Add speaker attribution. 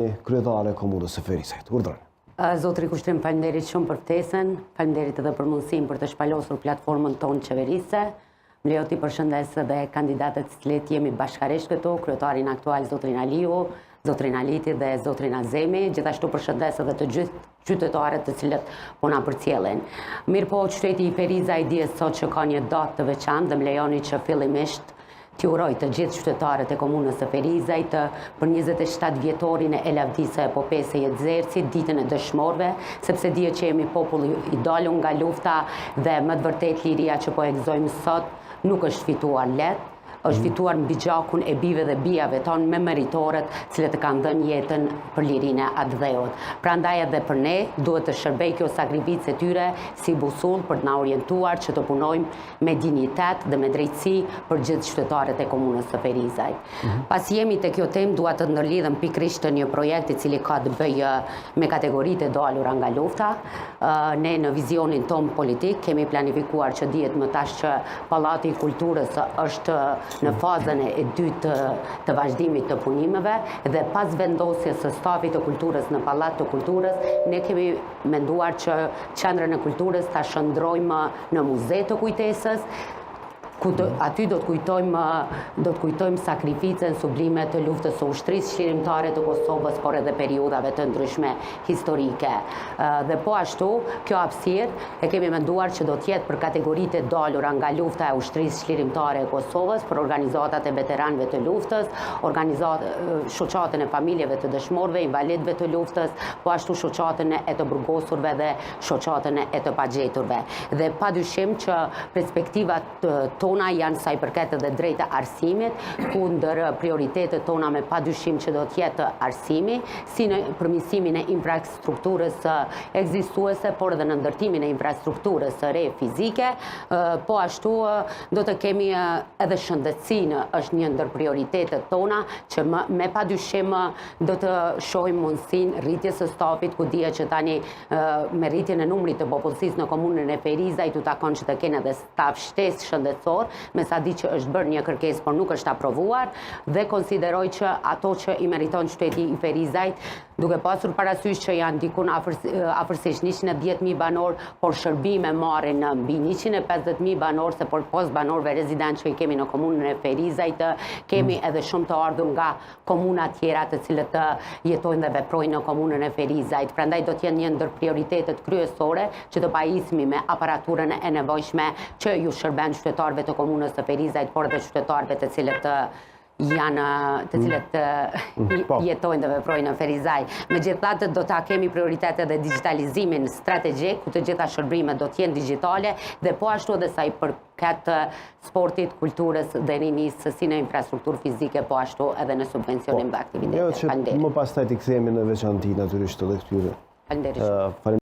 Speaker 1: Kryetare e Komunës së Ferizajt. Urdhëroni.
Speaker 2: Zotri Kushtrim, faleminderit shumë për ftesën, faleminderit edhe për mundësinë për të shpalosur platformën tonë qeverisëse. Më lejo t'i përshëndes edhe kandidatët të cilët jemi bashkarisht këtu, kryetarin aktual zotrin Aliu, zotrin Aliti dhe zotrin Azemi, gjithashtu përshëndes edhe të gjithë qytetarët të cilët po na përcjellin. Mirëpo, qyteti i Ferizajt dihet sot që ka një datë të veçantë dhe më lejoni që fillimisht T'i uroj të gjithë qytetarët e komunës së Ferizajt për 27 vjetorin e lavdisë së epopesë së Jezercit, ditën e dëshmorëve, sepse dihet që jemi popull i dalun nga lufta dhe me të vërtetë liria që po e gëzojmë sot nuk është fituar lehtë, është mhm. fituar mbi gjakun e bijve dhe bijave tonë më meritoret, të cilët e kanë dhënë jetën për lirinë e atdheut. Prandaj edhe për ne duhet të shërbejë kjo sakrificë e tyre si busull për të na orientuar që të punojmë me dinjitet dhe me drejtësi për gjithë qytetarët e komunës së Ferizajt. Mhm. Pasi jemi te kjo temë, dua të ndërlidhem pikërisht te një projekt i cili ka të bëjë me kategoritë e dalura nga lufta. Ne në vizionin tonë politik kemi planifikuar që dihet më tash që Pallati i Kulturës është në fazën e dytë të vazhdimit të punimeve dhe pas vendosjes së stafit të kulturës në Pallat të Kulturës, ne kemi menduar që qendrën e kulturës ta shndërrojmë në muze të kujtesës, ku të, aty do të kujtojmë do të kujtojmë sakrificën sublime të luftës së ushtrisë çlirimtare të Kosovës, por edhe periudhave të ndryshme historike. Dhe po ashtu, kjo hapësirë e kemi menduar që do të jetë për kategoritë e dalura nga lufta e ushtrisë çlirimtare e Kosovës, për organizatat e veteranëve të luftës, organizat shoqatën e familjeve të dëshmorëve, invalidëve të luftës, po ashtu shoqatën e të burgosurve dhe shoqatën e të pagjeturve. Dhe pa dyshim që perspektivat tona janë sa i përket edhe drejt arsimit, ku ndër prioritetet tona me pa dyshim që do të jetë arsimi, si në përmirësimin e infrastrukturës ekzistuese, por edhe në ndërtimin e infrastrukturës së re fizike, po ashtu do të kemi edhe shëndetësinë është një ndër prioritetet tona, që me pa dyshim do të shohim mundësinë rritjes së stafit, ku dihet që tani me rritjen e numrit të popullsisë në komunën e Ferizajt u takon që të kenë edhe staf shtesë shëndetësor, me sa di që është bërë një kërkesë, por nuk është aprovuar, dhe konsideroj që ato që i meriton qyteti i Ferizajt, duke pasur parasysh që janë dikun afërsisht 110.000 banorë, por shërbime marrin në mbi 150.000 banorë, se përpos banorëve rezident që i kemi në komunën e Ferizajt, kemi mm. edhe shumë të ardhur nga komuna tjera të cilët jetojnë dhe veprojnë në komunën e Ferizajt. Prandaj do të jenë një ndër prioritetet kryesore që të pajisemi me aparaturën e nevojshme që ju shërben qytetarëve të komunës së Ferizajt, por edhe qytetarëve të cilët janë të mm. cilët mm, po. jetojnë dhe veprojnë në Ferizaj. Megjithatë, do ta kemi prioritet edhe digjitalizimin strategjik, ku të gjitha shërbimet do të jenë digjitale dhe po ashtu edhe sa i përket sportit, kulturës dhe rinisë, si në infrastrukturë fizike, po ashtu edhe në subvencionim po, dhe aktivitete.
Speaker 1: Jo, që më pastaj të kthehemi në veçanti natyrisht edhe këtyre.
Speaker 2: Faleminderit.